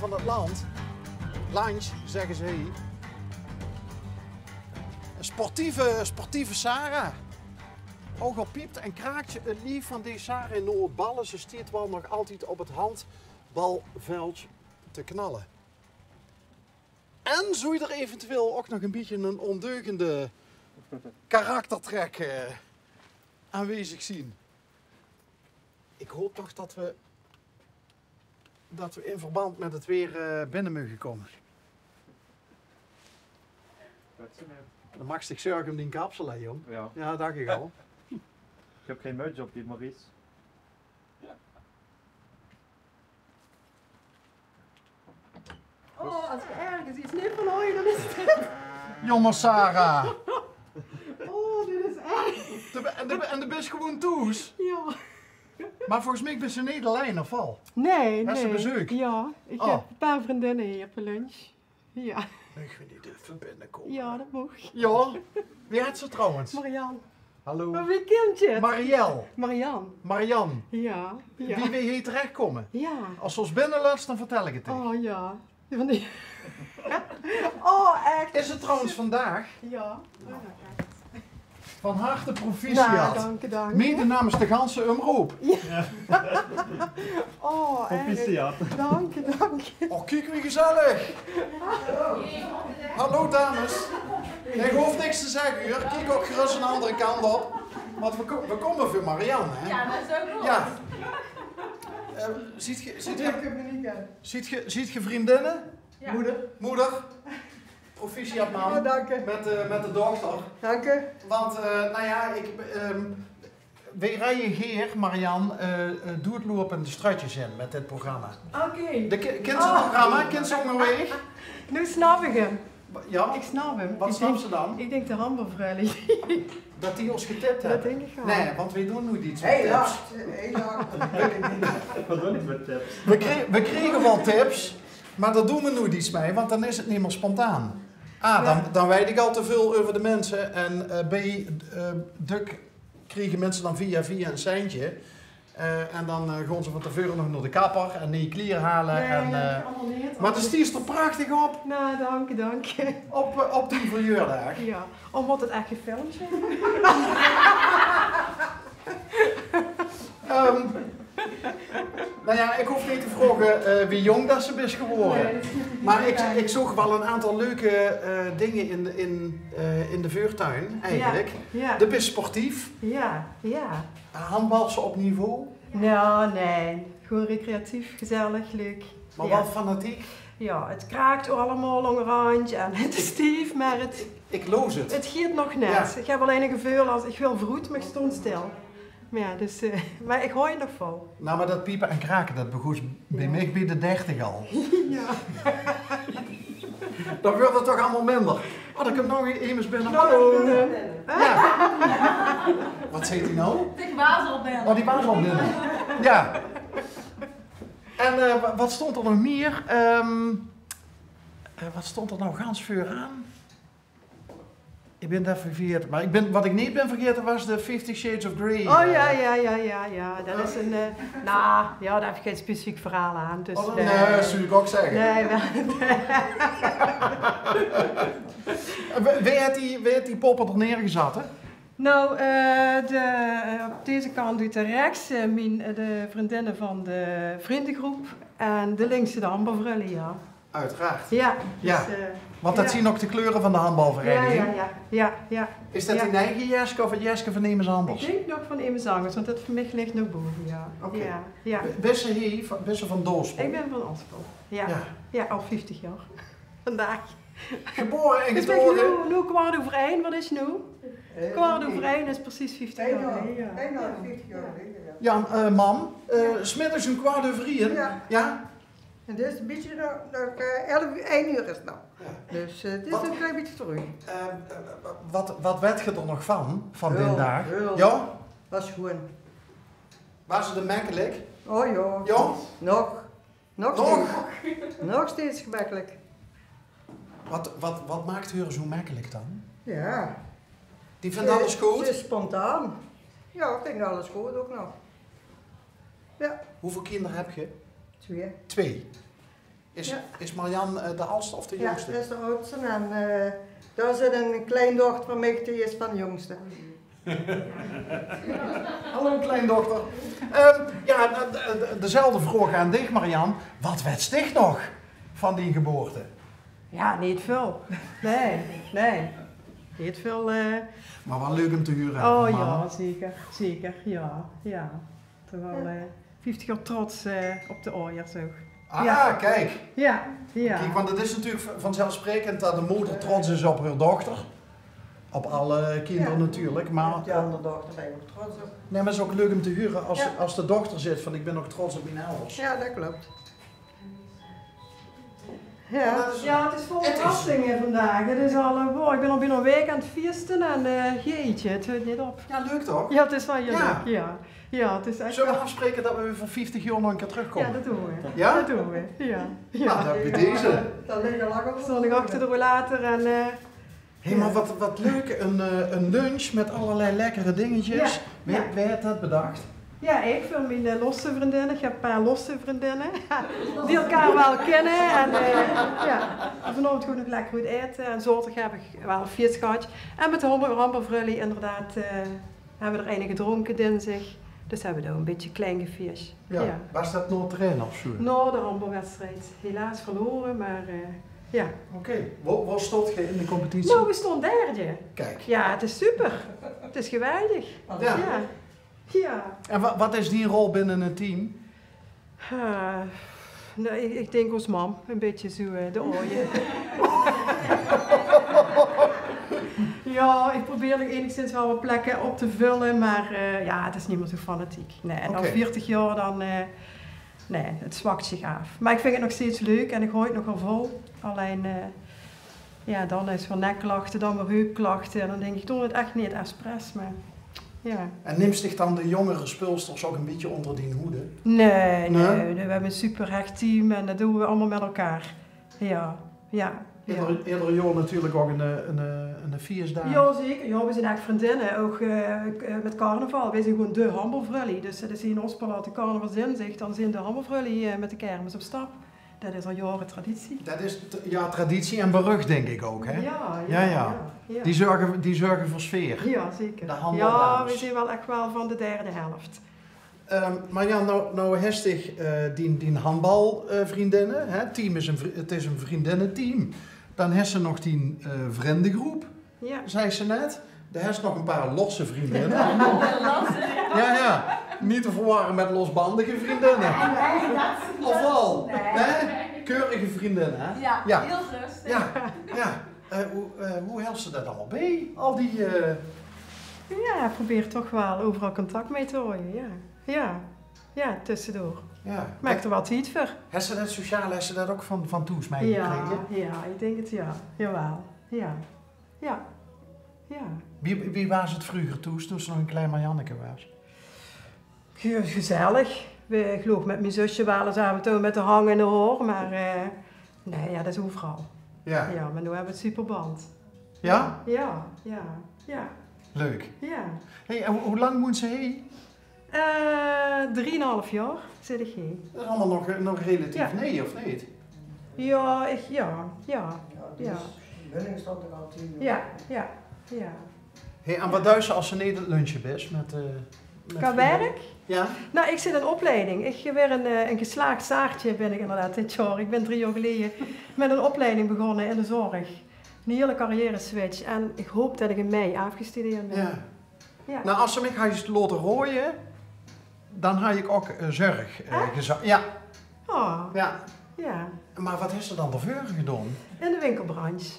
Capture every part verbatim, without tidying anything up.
Van 't land. Landj, zegge ze hie. Ein sportieve, sportieve Sarah. Ouch al piept en kraakt 't lief van dees Sarah in Noordballe, ze stiet waal nog altied op 't handbalveldj te knalle. En zouw d'r eventueel ouch nog ein bietje ein ondeugende karaktertrek, eh, aanwezig zien. Ik haop toch det we, det we in verband mit 't weer, eh, binne moge kómme. Det is 't. Dan maags dich zörge óm dien kapsel, hè, jóng? Jao. Jao, dach ik al. Ik höb gein muts op, die Maurice. Oh, es ik örges get neet van haw, dan is 't dit. Jónge Sarah. Oh, dit is ech. De, en de, en de bis gewoon thoes? Jao. Mer volges mich bis se neet allein, of waal? Nae, nae. Höbs se bezeuk? Jao, ik höb ein paar vriendinne hie veur lunch. Jao. Moge we neet effe binnekómme? Jao, det maag. Jao. Wie hèts se trouwens? Marianne. Hallo. Mer wie kint se 't? Marielle. Marianne. Marianne. Jao, jao. Wie, wie we hie terechkómme? Jao. Es se ós binnelöts, dan vertèl ik 't dich. Oh, jao. Oh, ech? Is 't trouwens vandaag? Jao. Oh, jao, ech. Van harte proficiat. Nou, dank je, dank je. Mede namens de ganse omroep. Jao. Oh, ech. Proficiat. Dank je, dank je. Oh, kiek wie gezellig. Hallo, dames. Nae, ge hoof niks te zegge, huur. Kiek ouch gerös ein anger kantj op. Want we ko-, we kómme veur Marianne, hè? Jao, det is ouch good. Jao. Eh, ziet ge, ziet ge, ziet ge, ziet ge vriendinne? Jao. Moder. Moder. Proficiat, mam. Oh, dank je. Mit de, mit de dochter. Dank je. Want, eh, nou jao, ik, ehm, weej rieje geer, Marianne, eh, eh, doedlopend de strötjes in mit dit programma. Oké. De ki-, kins se 't programma? Kins se Óngerwaeg? Noe snap ik 'm. Wa-, jao? Ik snap 'm. Wat snaps se dan? Ik dink de Hamburg-rally. Det die ós getip höbbe? Det dink ik waal. Nae, want weej doon noeit get mit tips. Helaas, helaas. Wat doon ik mit tips? We krie-, we kriege waal tips. Mer dao doon we noeit get mei, want dan is 't neet mier spontaan. Ah, dan, dan weit ik al te väöl euver de minse. En, eh, B, eh, dök kriege minse dan via via ein seintje. Eh, en dan, eh, gaon ze van te veure nog nao de kapper en nuuj klier haole. Nae, en, det eh, allemaol neet. Mer det stiet d'r prachtig op. Nou, dank je, dank je. Op, eh, op dien verjaordaag. Jao, ómdet 't ech gefilmp is. Ehm, nou jao, ik hoof neet te vraoge, eh, wie jónk det se bis gewore. Nae, det is neet. Mer ik, ik zoog waal ein aantal leuke, eh, dinger in, in, eh, in de veurtuin, eigelik. Jao, jao. De bis sportief. Jao, jao. Handbals se op niveau? Jao, nae. Gewoon recreatief, gezellig, leuk. Mer waal fanatiek? Jao, 't kraakt allemaol óngerhandj en 't is stief, mer 't, ik loos 't, 't geit nog net. Jao. Ik höb allein ein geveul es ik wil veuroet, mer ik stóng stil. Mer jao, dus, eh, mer ik haoj 't nog vol. Nou, mer det piepe en krake, det begós bie mich bie de dertig al. Jao. Dan wuuert 't toch allemaol minder. Oh, dao kump nog emes binne. Hallo. Jao. Wat zaet die nou? Ik waas al binne. Oh, die waas al binne. Jao. En, eh, wa-, wat stóng d'r nog mier? Ehm, eh, wat stóng d'r nou gans veuraan? Ik bin det vergaete. Mer ik bin, wat ik neet bin vergaete, waas de Fifty Shades of Grey, eh. Oh jao, jao, jao, jao, jao. Det is ein, eh, nou, jao, dao höb ik gein specifiek verhaol aan. Dus, oh, nae, nae, det zów ik ouch zegge. Nae, waal. En wae, wae haet die, wae haet die poppe d'r neergezat, hè? Nou, eh, de, eh, op deze kantj oet de rechse, eh, mien, eh, de vriendinne van de vriendegroep en de linkse de Hamburg-rally, jao. Oeteraard. Jao, dus, eh, want det zien ouch de kleure van de handbalvereniging. Jao, jao, jao, jao. Is det dien eige jeske of 't jeske van emes angers? Ik dink nog van emes angers, want det van mich lik nog bove, jao. Oké. Jao, jao. Bis se hie van, bis se van Doospel? Ik bin van Ospel, jao. Jao. Jao, al vieftig jaor. Vandaag. Gebore en getoge? 't Is noe, noe kwart euver ein, wat is 't noe? Kwart euver ein is precies vieftig jaor geleje. Ein jaor, vieftig jaor geleje, jao. Jao, eh, mam, eh, 's middigs óm kwart euver ein. Jao. Jao? En dit is ein bietje nog, nog, eh, elf uur, ein uur is 't nog. Jao. Dus, eh, 't is ein klein bietje te vreug. Ehm, eh, wat, wat wet ge d'r nog van, van dae daag? Väöl, väöl. Jao? Waas sjoean. Waas 't mekkelik? Oh jao. Jao? Nog. Nog steeds. Nog steeds gemekkelik. Wat, wat, wat maak häör zoe mekkelik dan? Jao. Die vindj alles good? Ze is spontaan. Jao, vindj alles good ouch nog. Jao. Hoeväöl kinder höb ge? Twee. Twee. Is, is Marianne, eh, de aldste of de jóngste? Ja, det is de aldste. En, eh, dao zit ein kleindochter van mich, die is van de jóngste. Hallo, kleindochter. Ehm, ja, de, de, dezelfde vraog aan dich, Marianne. Wat wèts dich nog van dien geboorte? Ja, neet väöl. Nae, nae. Neet väöl, eh. Mer waal leuk um te hure, hè, van mama. Oh ja, zeker, zeker. Ja, ja. Toch waal, eh, vieftig jaor trots, eh, op de oajers ouch. Ah, kiek. Ja, ja. Kiek, want het is natuurlik v-, vanzelfsprekend det de moder trots is op häör dochter. Op alle kinder natuurlik, mer, eh, de anger dochter bön ich ouch trots op. Nae, mer het is ouch leuk um te hure as, as de dochter zaet van: "Ich bön ouch trots op mien elders." Ja, det klop. Ja. Ja, het is vol verrassinge vandaag. Het is al, eh, boah, ich bön al bienao ein waek aan het fieëste en, eh, jeetje, het heurt neet op. Ja, leuk toch? Ja, het is waal hieël leuk, ja. Ja, het is ech. Zölle we aafspraeke det we euver vieftig jaor nog ein kieër trökkómme? Ja, det doon we. Ja? Det doon we, ja. Ja. Nou, det bie deze. Zóndig achter de rollator en, eh, Hé, mer wat, wat leuk, ein, eh, ein lunch mit allerlei lekkere dingetjes. Ja. Wae, wae haet det bedach? Ja, ich veur mien, eh, losse vriendinne. Ich höb ein paar losse vriendinne die elkaar waal kinne. En, eh, ja, vanaovend gaon we nog lekker oet aete. En zaoterdig höb ich waal ein fieës gehad. En mit de Hambo-, Hambo Vrullie inderdaad, eh, höbbe we d'r eine gedrónke dinsdig. Dus höbbe we d'r ein bietje klein gefieës. Ja, waas det nao traine of zo? Nao de handbalwedstrijd. Helaas verlore, mer, eh, ja. Oké, wo, wo stóngt geer in de competitie? Nou, we stónge derde. Kiek. Ja, het is super. Het is geweldig. Ja. Ja. Ja. En wa-, wat is dien rol binne het team? Eh, nou, ich, ich dink ós mam, ein bietje zo, eh, de oaje. Ja, ich probeer nog enigszins waal wat plekke op te völle, mer, eh, ja, het is neet mier zo fanatiek. Nae, en nao veertig jaor dan, eh, nae, het zwak zich aaf. Mer ich vinj het nog steeds leuk en ich haoj het nogal vol. Allein, eh, ja, dan is weer nekklachte, dan weer heupklachte. En dan dink ich, doon het ech neet expres, mer ja. En nims dich dan de jóngere speulsters ouch ein bietje ónger dien hoede? Nae, nae, nae, we höbbe ein superhecht team en det doon we allemaol mit elkaar. Ja, ja, ja. Eder, eder jaor natuurlik ouch ein, eh, ein, eh, ein fieësdaag. Ja, zeker. Ja, we zeen ech vriendinne. Ouch, eh, k-, eh, mit carnaval. We zeen gewoon de Hambo Vrullie. Dus, eh, det is in ós paleis de carnavalsdinsdig, dan zeen de Hambo Vrullie, eh, mit de kermis op stap. Det is al jaore traditie. Det is t-, ja, traditie en berucht, dink ich ouch, hè? Ja, ja, ja. Die zörge, die zörge veur sfeer. Ja, zeker. De handbaldames. Ja, we zeen waal ech waal van de derde helft. Ehm, mer ja, nou, nou hes dich, eh, dien, dien handbal, eh, vriendinne, hè? Team is ein vri-, het is ein vriendinneteam. Dan hes se nog dien, eh, vrindegroep. Ja. Zag se net. Doe hes nog ein paar losse vriendinne. Ja, ja. Neet te verwarre mit losbandige vriendinne. Of waal? Nae? Keurige vriendinne, hè? Ja, hieël rustig. Ja, ja. Eh, wie, eh, wie hèls se det allemaol bie? Al die, eh, Ja, probeer toch waal euveral contact mit te haoje, ja. Ja, ja, tössedoor. Ja. Maak d'r waal tied veur. Hes se det sociale, hes se det ouch van, van thoes mitgekrege? Ja, ja, ich dink het, ja. Jawaal, ja. Ja. Ja. Wie, wie waas het vreuger thoes, toen se nog ein klein Marianneke waas? Ge-, gezellig. We, ich loog mit mien zusje waal ins aaf en toe mit de hang in de haor, mer, eh, nae, ja, det is euveral. Ja. Ja, mer noe höbbe we ein superband. Ja? Ja, ja, ja. Leuk. Ja. Hey, en wie, wie lang woens se hie? Eh, drieënhalf jaor zit ich hie. Det is allemaol nog, eh, nog relatief nuuj, of neet? Ja, ich, ja, ja. Ja, dus de woning stóng toch al tien jaor? Ja, ja, ja. Hey, en wat duis se as se neet aan het lunche bis mit, eh, mit vriendinne? Qua werk? Ja. Nou, ich zit in opleiding. Ich bön ein, eh, ein geslaag zaartje bön ich inderdaad dit jaor. Ich bön drie jaor geleje mit ein opleiding begós in de zörg. Ein hieël carrièreswitch. En ich haop det ich in mei aafgestudeerd bön. Ja. Ja. Nou, as se mich haws laote raoje, dan haw ich ouch, eh, zörg, eh, gezag. Ja. Oh. Ja. Ja. Mer wat hes se dan daoveur gedaon? In de winkelbranche.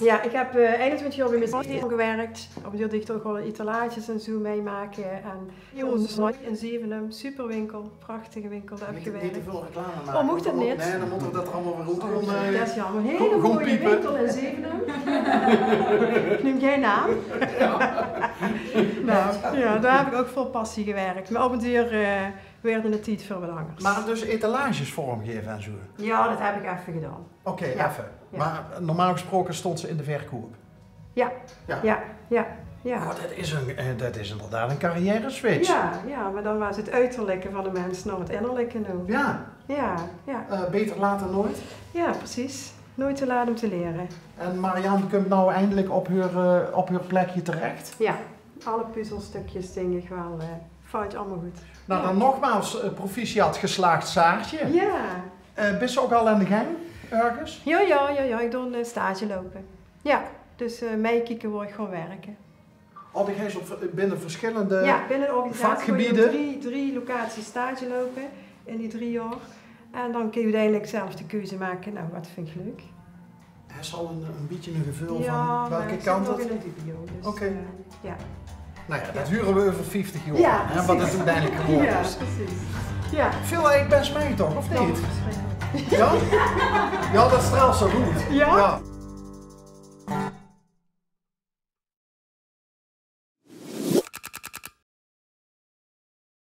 Ja, ich höb, eh, einentwintig jaor bie Mercedes gewirk. Op ein duur dach ich toch waal etalages en zo mitmake. En in Zevenum, superwinkel. Prachtige winkel, dao höb ich gewirk. Neet te väöl reclame make. Oh, maag det neet? Nae, dan mótte we det d'r allemaol weer oet doon. Det is jaomer. Hieël mooie winkel in Zevenum. Ich neum gein naam. Ja. Nou, ja, dao höb ich ouch vol passie gewirk. Mer op ein duur, eh, woort het tied veur wat angers. Mer dus etalages vormgaeve en zo? Ja, det höb ich effe gedaon. Oké, effe. Ja. Mer normaal gespraoke stóngs se in de verkoup? Ja. Ja. Ja, ja. Ja. Oh, det is ein, eh, det is inderdaad ein carrièreswitch. Ja, ja, maar dan waas het uterlike van de mins nao het innerlike noe. Ja. Ja, ja. Eh, beter laat dan nooit. Ja, precies. Nooit te laat om te lere. En Marianne kump noe eindelik op heur, eh, op heur plekje terech. Ja, alle puzzelstukjes, dink ik wel, eh, valt allemaal goed. Nou, ja, dan nogmaals, eh, proficiat geslaagd, Saartje. Ja. Eh, bis se ouk al aan de gang örges? Ja, ja, ja, ja, ik doon, eh, stage loupe. Ja, dus, eh, meikieke wo ik gaon werke. Oh, dan geis se op, binne verschillende vakgebiede? Ja, binne een organisatie gaon je op drie, drie locaties stage loupe in die drie jaor. En dan kun je uiteindelijk zelf de keuze make, nou, wat vind ik leuk? Hes se al ein, ein bietje ein geveul van welke kant het? Ja, maar ik zit nog in een dubio, dus, eh, ja. Oké. Nou ja, det hure we euver vieftig jaor, hè, wat het uiteindelijk gewore is. Ja, precies. Ja. Veel eigelik bes mei, toch, of niet? Ja, verschrikkelijk. Ja? Ja, det straalt zo good. Ja? Ja.